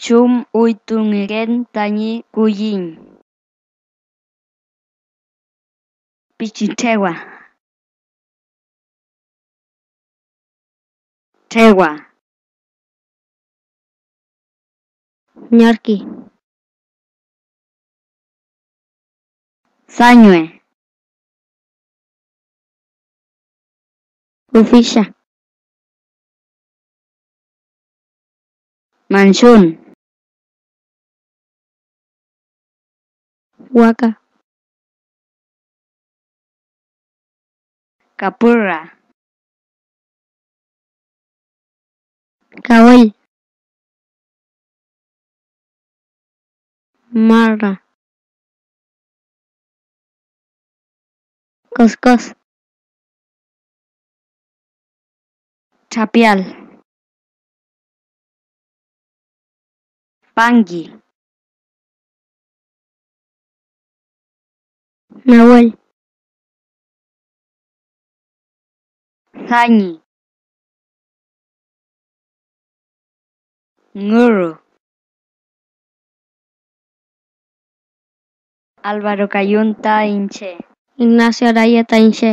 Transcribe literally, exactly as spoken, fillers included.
Chum üytungeken tañi kulliñ. Pichi trewa. Trewa. Ñarki. Sañwe. Ufisa. Mansun. Waka. Kapürra. Kawell. Marra. Koskos. Trapial. Pangi. Nawel. Sañi. Nguru. Álvaro Cayun ta iñche. Ignacio Araya ta iñche.